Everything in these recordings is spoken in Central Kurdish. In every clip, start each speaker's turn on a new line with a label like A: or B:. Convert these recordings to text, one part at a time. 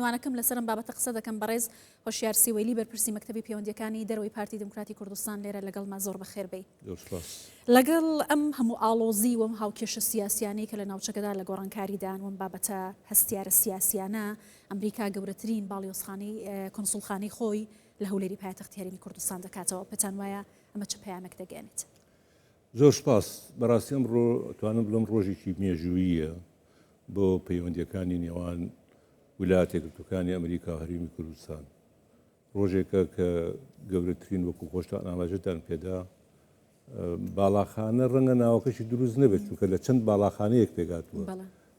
A: میوانەکەم لەسەر ئەم بابەتە قسە دەکەم، بەڕێز هۆشیار سیوەیلی بەرپرسی مەکتەبی پەیوەندییەکانی دەرەوەی پارتی دیموکراتی کوردستان لێرە لەگەڵمە، زۆر بەخێر بێی.
B: زۆر سوپاس.
A: لەگەڵ ئەم هەموو ئاڵۆزی و ئەم هاوکێشە سیاسیانەی کە لە ناوچەکەدا لە گۆڕانکاریدان و ئەم بابەتە هەستیارە سیاسیانە، ئەمریکا گەورەترین باڵیۆزخانەی کونسوڵخانەی خۆی لە هەولێری پایتەختی هەرێمی کوردستان دەکاتەوە، پێتان وایە ئەمە چ پەیامێک دەگەیەنێت؟
B: زۆر سوپاس. بەڕاستی ئەمڕۆ ئەتوانم بڵێم ڕۆژێکی مێژووییە بۆ پەیوەندییەکانی نێوان ویلایەتە یەکگرتووەکانی ئەمریکا و هەرێمی کوردستان. ڕۆژێکە کە گەورەترین وەکو خۆشتان ئاماژەتان پێدا باڵاخانە ڕەنگە ناوەکەشی دروست نەبێت چونکە لە چەند باڵاخانەیەک پێکهاتووە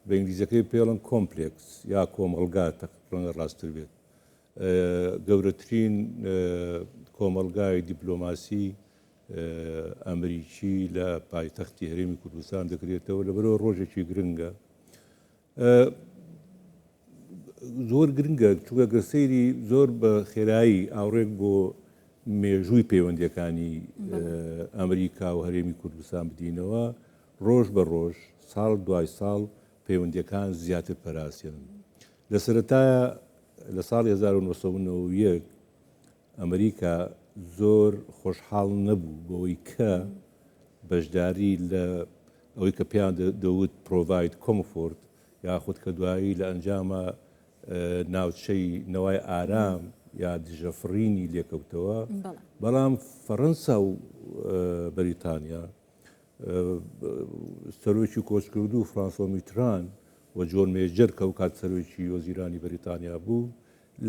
B: بە ئینگلیزەکەی پێڵن complex یا کۆمەڵگا ڕەنگە ڕاستتر بێت گەورەترین کۆمەڵگای دیپلۆماسی ئەمریکی لە پایتەختی هەرێمی کوردستان دەکرێتەوە، لەبەرئەوە ڕۆژێکی گرنگە. زۆر گرنگە چونکە گەر سەیری زۆر بە خێرایی ئاوڕێک بۆ مێژووی پەیوەندیەکانی ئەمریکا و هەرێمی کوردستان بدینەوە ڕۆژ بە ڕۆژ ساڵ دوای ساڵ پەیوەندیەکان زیاتر پەراسێنن. لە سەرەتایە لە ساڵی 1991 ئەمریکا زۆر خۆشحاڵ نەبوو بەوەی کە بەشداری لە ئەوەی کە پێیان دەوت Provide Comfort یاخود کە دوایی لە ئەنجامە ناوچەی نەوای ئارام یا دژە فڕینی لێکەوتەوە، بەڵام فەڕەنسا و بەریتانیا سەرۆکی کۆچکردوو فرانسۆ میتران و جۆن مێجەر کە ئەوکات سەرۆکی وەزیرانی بەریتانیا بوو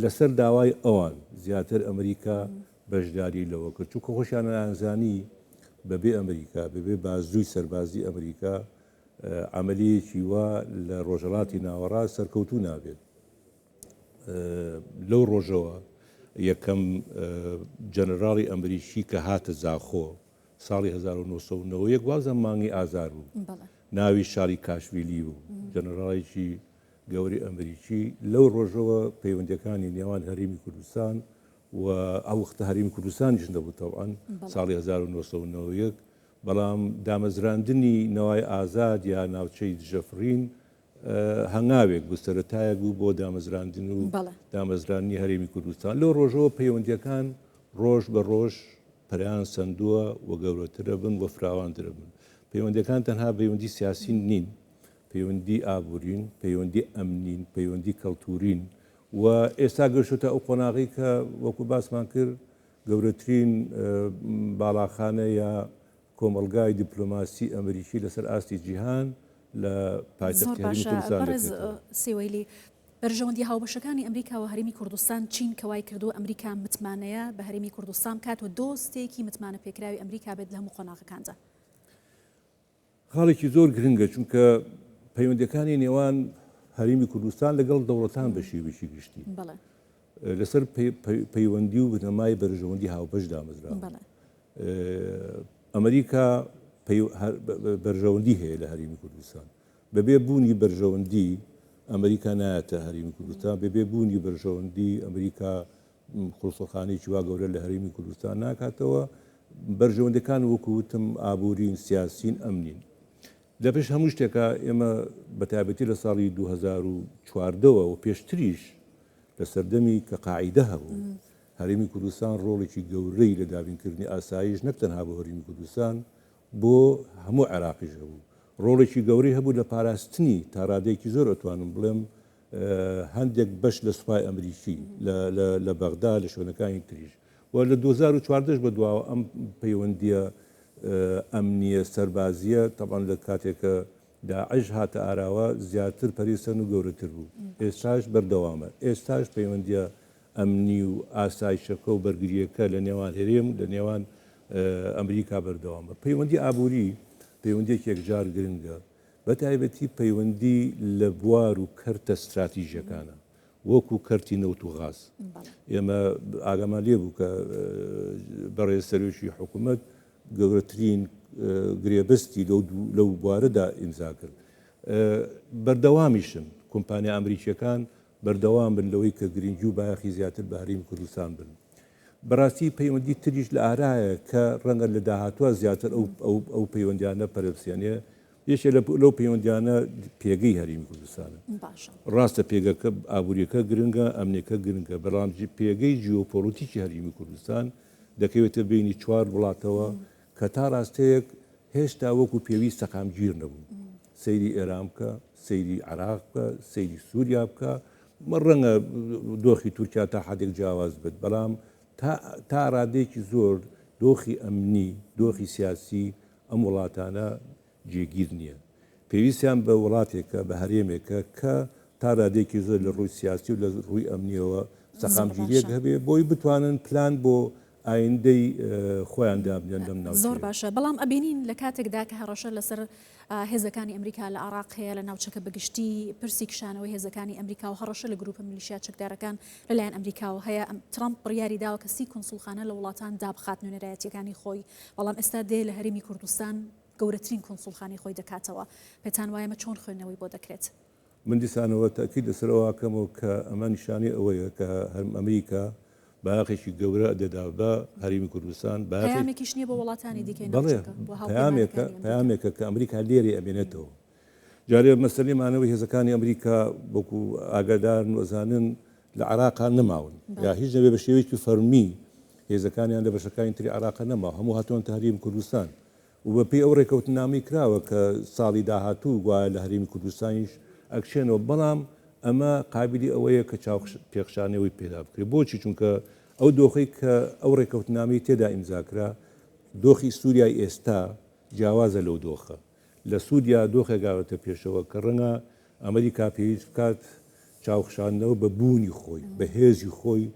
B: لەسەر داوای ئەوان زیاتر ئەمریکا بەشداری لەوە کرد چونکە خۆشیان ئەیانزانی بەبێ ئەمریکا بەبێ بازووی سەربازی ئەمریکا عەمەلیەکی وا لە ڕۆژهەڵاتی ناوەڕاست سەرکەوتوو نابێت. لەو ڕۆژەوە یەکەم جەنەراڵی ئەمریکی کە هاتە زاخۆ ساڵی 1991 وازم مانگی ئازار بوو ناوی شاری کاشویلی بوو جەنەراڵێکی گەورەی ئەمریکی، لەو ڕۆژەوە پەیوەندیەکانی نێوان هەرێمی کوردستان و ئەو وەختە هەرێمی کوردستانیش نەبوو تەبعەن ساڵی 1991 بەڵام دامەزراندنی نەوای ئازاد یا ناوچەی دژەفڕین هەنگاوێک بوو سەرەتایەک بوو بۆ دامەزراندن و دامەزرانی هەرێمی کوردستان لەو ڕۆژەوە پەیوەندیەکان ڕۆژ بە ڕۆژ پەرەیان سەندووە و گەورەترە بن و فراوانترە بن پەیوەندەکان تەنها پەیوەندی سیاسی نین پەیوەندی ئابوورین، پەیوەندی ئەمنین، پەیوەندی کەڵتوورین و ئێستا گەشتۆتە ئەو قۆناغەی کە وەکو باسمان کرد گەورەترین باڵاخانە یا کۆمەڵگای دیپلۆماسی ئەمریکی لەسەر ئاستی جیهان لە پایتەختی هەرێمی کوردستان دەکرێتەوە.
A: سیوەیلی، بەرژەوەندییە هاوبەشەکانی ئەمریکا و هەرێمی کوردستان چین کە وای کردووە ئەمریکا متمانەیە بە هەرێمی کوردستان بکات و دۆستێکی متمانەپێکراوی ئەمریکا بێت لە هەموو قۆناغەکاندا؟
B: خاڵێکی زۆر گرنگە چونکە پەیوەندەکانی نێوان هەرێمی کوردستان لەگەڵ دەوڵەتان بە شێوەیەکی گشتی لەسەر پەیوەندی و بنەمای بەرژەوەندی هاوبەش دامەزراوە. ئەمریکا بەرژەوەندی هەیە لە هەرێمی کوردستان بەبێ بوونی بەرژەوەندی ئەمریکا نایەتە هەرێمی کوردستان بەبێ بوونی بەرژەوەندی ئەمریکا کونسوڵخانەیەکی وا گەورە لە هەرێمی کوردستان ناکاتەوە، بەرژەوەندیەکان وەکو وتم ئابوورین، سیاسین، ئەمنین. لە پێش هەموو شتێکا ئێمە بە تایبەتی لە ساڵی 2014 وە و پێشتریش لە سەردەمی کە قاعیدە هەبوو هەرێمی کوردستان ڕۆڵێکی گەورەی لە دابینکردنی ئاسایش نەک تەنها بۆ هەرێمی کوردستان بۆ هەموو عێراقیش هەبوو. ڕۆڵێکی گەورەی هەبوو لە پاراستنی تا ڕادەیەکی زۆر ئەتوانم بڵێم هەندێک بەش لە سوپای ئەمریکی لە بەغدا لە شوێنەکانی تریش و لە 2014 بە دواوە ئەم پەیوەندیە ئەمنیە سەربازیە تەبعەن لە کاتێکە داعش هاتە ئاراوە زیاتر پەریسەن و گەورەتر بوو ئێستاش بەردەوامە ئێستاش پەیوەندیە ئەمنی و ئاسایشەکە و بەرگرییەکە لە نێوان هەرێم و لە نێوان ئەمریکا بەردەوامە. پەیوەندی ئابووری پەیوەندییەکی یەکجار گرنگە، بە تایبەتی پەیوەندی لە بوار و کەرتە ستراتیژییەکانە وەکو کەرتی نەوت و غاز. ئێمە ئاگامان لێ بوو کە بەڕێز سەرۆکی حکوومەت گەورەترین گرێبەستی لەو بوارەدا ئیمزا کرد. بەردەوامیشن کۆمپانیا ئەمریکییەکان بەردەوام بن لەوەی کە گرنگی و بایەخی زیاتر بە هەرێمی کوردستان بن. بەڕاستی پەیوەندی تریش لە ئارایە کە ڕەنگە لە داهاتووە زیاتر ئەو پەیوەندیانە پەرەبسێنێ. یەکێ لەو پەیوەندیانە پێگەی هەرێمی کوردستانە.
A: باشە.
B: ڕاستە پێگەکە ئابووریەکە گرنگە، ئەمنیەکە گرنگە، بەڵام پێگەی جیۆپۆڵیتیکی هەرێمی کوردستان دەکەوێتە بەینی چوار وڵاتەوە کە تا ڕاستەیەک هێشتا وەکو پێویست سەقامگیر نەبوون. سەیری ئێران بکە، سەیری عێراق بکە، سەیری سووریا بکە، ڕەنگە دۆخی تورکیا تا حدێک جیاواز بێت، بەڵام تا ڕادەیەکی زۆر دۆخی ئەمنی، دۆخی سیاسی ئەم وڵاتانە جێگیر نییە. پێویستیان بە وڵاتێکە، بە هەرێمێکە کە تا رادەیەکی زۆر لە رووی سیاسی و لە رووی ئەمنییەوە سەقامگیرییەک هەبێ بۆی بتوانن پلان بۆ ئایندەی خۆیان دابنێن لەم ناوچەیە.
A: زۆر باشە، بەڵام ئەبینین لە کاتێکدا کە هەڕەشە لەسەر هێزەکانی ئەمریکا لە عێراق هەیە، لە ناوچەکە بەگشتی پرسی کشانەوەی هێزەکانی ئەمریکا و هەڕەشە لە گروپە میلیشیا چەکدارەکان لەلایەن ئەمریکاوە هەیە، ترەمپ بڕیاری داوە کە 30 کونسوڵخانە لە وڵاتان دابخات نوێنەرایەتییەکانی خۆی، بەڵام ئێستا دێ لە هەرێمی کوردستان گەورەترین کونسوڵخانەی خۆی دەکاتەوە، پێتان وایە ئەمە چۆن خوێندنەوەی بۆ دەکرێت؟
B: من دیسانەوە تەئکید لەسەر ئەوە ئەکەمەوە کە ئەمە نیشانەی ئەوەیە کە ئەمریکا بایەخێکی گەورە دەدا بە هەرێمی کوردستان، بایەخێک
A: پەیامێکیش نییە بۆ وڵاتانی دیکەی
B: بەڵێ
A: ناوچەکە و
B: پەیامێکە
A: هاوپەیمانەکانی ئەمریکا؟
B: پەیامێکە کە ئەمریکا لێرەی ئەمێنێتەوە. جارێ مەسەلەی مانەوەی هێزەکانی ئەمریکا وەکو ئاگادارن و ئەزانن لە عێراقا نەماون یا هیچ نەبێ بە شێوەیەکی فەرمی هێزەکانیان لە بەشەکانی تری عێراقا نەماوە هەموو هاتوونەتە هەرێمی کوردستان و بەپێی ئەو ڕێکەوتنامەی کراوە کە ساڵی داهاتوو گوایە لە هەرێمی کوردستانیش ئەکشێنەوە بەڵام ئەمە قابلی ئەوەیە کە چاو پێخشانەوەی پێدا بکرێت بۆچی چونکە ئەو دۆخەی کە ئەو ڕێکەوتنامەی تێدا ئیمزا کرا دۆخی سووریای ئێستا جیاوازە لەو دۆخە لە سووریا دۆخێک هاتۆتە پێشەوە کە ڕەنگە ئەمریکا پێویست بکات چاوخشاندنەوە بە بوونی خۆی، بە هێزی خۆی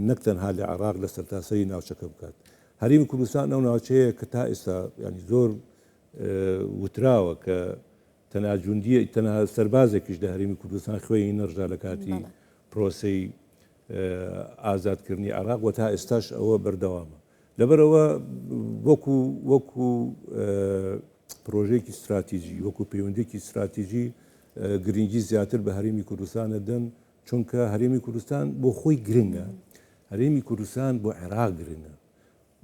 B: نەک تەنها لە عێراق لە سەرتاسەری ناوچەکە بکات. هەرێمی کوردستان ئەو ناوچەیە کە تا ئێستا یانی زۆر وتراوە کە تەنها جوندیە تەنها سەربازێکیش لە هەرێمی کوردستان خوێنی نەڕژا لە کاتی پرۆسەی ئازادکردنی عێراق و تا ئێستاش ئەوە بەردەوامە. لەبەرئەوە وەکو وەکو پرۆژەیەکی ستراتیجی وەکو پەیوەندێکی ستراتیجی گرنگی زیاتر بە هەرێمی کوردستان دەدەن چونکە هەرێمی کوردستان بۆ خۆی گرنگە هەرێمی کوردستان بۆ عێراق گرنگە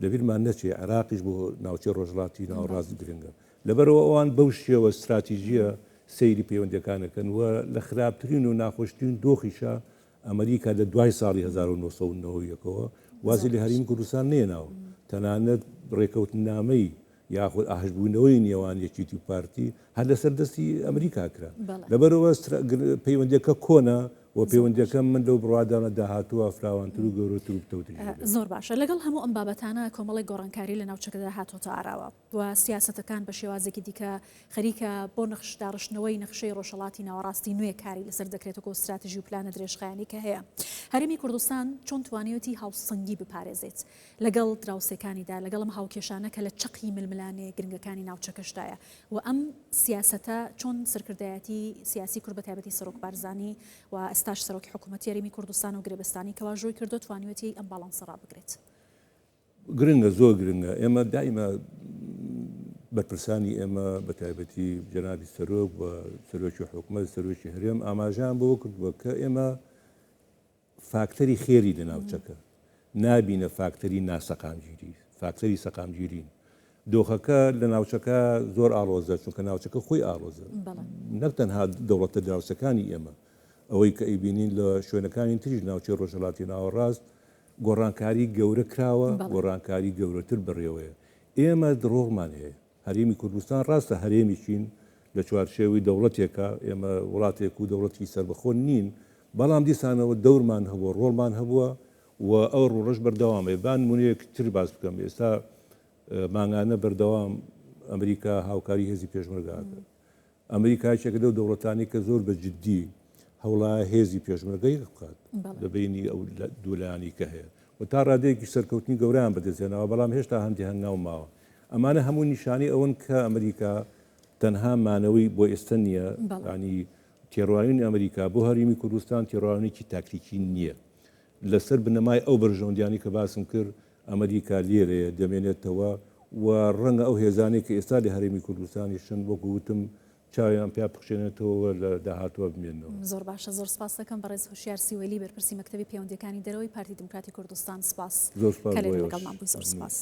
B: لەبیرمان نەچێ عێراقیش بۆ ناوچەی ڕۆژهەڵاتی ناوەڕاست گرنگە لەبەرەوە ئەوان بەو شێوە ستراتیژیە سەیری پەیوەندەکانەکەن و لە خراپترین و ناخۆشترین دۆخیشە ئەمریکا لە دوای ساڵی 1991 ەوە وازی لە هەرێمی کوردستان نێناوە، تەنانەت ڕێکەوتنامەی یاخود ئاشتبوونەوەی نێوان یەکێتی و پارتی هەر لەسەر دەستی ئەمریکا کرا. لەبەرئەوە پەیوەندیەکە کۆنە و پەیوەندیەکە من لەو بڕوادامە داهاتووە فراوانتر و گەورەتر و پتەوتریش دەبێت.
A: زۆر باشە. لەگەڵ هەموو ئەم بابەتانە کۆمەڵێک گۆڕانکاری لە ناوچەکەدا هاتۆتە ئاراوە. و سیاسەتەکان بە شێوازێکی دیکە خەریکە بۆ نەخش داڕشتنەوەی نەخشەی ڕۆژهەڵاتی ناوەڕاستی نوێ کاری لەسەر دەکرێت وەکو ستراتیژی و پلانە درێژخایەنی کە هەیە. هەرێمی کوردستان چۆن توانیویەتی هاوسەنگی بپارێزێت لەگەڵ دراوسێکانیدا لەگەڵ ئەم هاوکێشانە کە لە چەقی ململانێ گرنگەکانی ناوچەکەشدایە و ئەم سیاسەتە چۆن سەرکردایەتی سیاسی کورد بە تایبەتی سەرۆک بارزانی و ئێستاش سەرۆکی حکوومەتی هەرێمی کوردستان و گرێبەستانی کە واژۆی کردووە توانیویەتی ئەم باڵانسە ڕابگرێت؟
B: گرنگە زۆر گرنگە ئێمە دائیمە بەرپرسانی ئێمە بە تایبەتی جەنابی سەرۆک و سەرۆکی حکومەت سەرۆکی هەرێم ئاماژەیان بەوە کردووە کە ئێمە فاکتەری خێری لە ناوچەکە نابینە فاکتەری ناسەقامگیری فاکتەری سەقامگیرین دۆخەکە لە ناوچەکە زۆر ئاڵۆزە چونکە ناوچەکە خۆی ئاڵۆزە نەک تەنها دەوڵەتە دراوسەکانی ئێمە ئەوەی کە ئەیبینین لە شوێنەکانی تریش ناوچەی ڕۆژهەڵاتی ناوەڕاست گۆڕانکاری گەورە کراوە، گۆڕانکاری گەورەتر بەڕێوەیە. ئێمە ڕۆڵمان هەیە. هەرێمی کوردستان ڕاستە هەرێمیکین لە چوارچێوەی دەوڵەتێکە، ئێمە وڵاتێک و دەوڵەتێکی سەربەخۆ نین، بەڵام دیسانەوە دەورمان هەبووە، ڕۆڵمان هەبووە و ئەو ڕۆڵەش بەردەوامە. با نموونەیەک تر باس بکەم. ئێستا مانگانە بەردەوام ئەمریکا هاوکاری هێزی پێشمەرگە ئەکات. ئەمریکا یەکێکە لەو دەوڵەتانەی کە زۆر بە جددی هەوڵایە هێزی پێشمەرگە یەک بخات لە بینی ئەو دوو لایەنەی کە هەیە و تا ڕادەیەکی سەرکەوتنی گەورەیان بەدەستهێناوە، بەڵام هێشتا هەندێ هەنگاو ماوە. ئەمانە هەموو نیشانەی ئەوەن کە ئەمریکا تەنها مانەوەی بۆ ئێستە نییە، یانی تێڕوانینی ئەمریکا بۆ هەرێمی کوردستان تێڕوانینێکی تاکتیکی نییە. لەسەر بنەمای ئەو بەرژەوەندیانەی کە باسم کرد، ئەمریکا لێرەیە، دەمێنێتەوە و ڕەنگە ئەو هێزانەی کە ئێستا لە هەرێمی کوردستانیشن، وەکو وتم، چاویان پیا بخشێنێتەوە و لە داهاتووە بمێننەوە.
A: زۆر باشە، زۆر سپاست دەکەم بەڕێز هۆشیار سیوەیلی، بەرپرسی مەکتەبی پەیوەندییەکانی دەرەوەی پارتی دیموکراتی کوردستان، سپاس
B: زۆر سپاس
A: کە
B: بۆ
A: لێرە
B: ئێوەش.
A: لەگەڵمان بووی، زۆر
B: مەمنوون.
A: سپاس.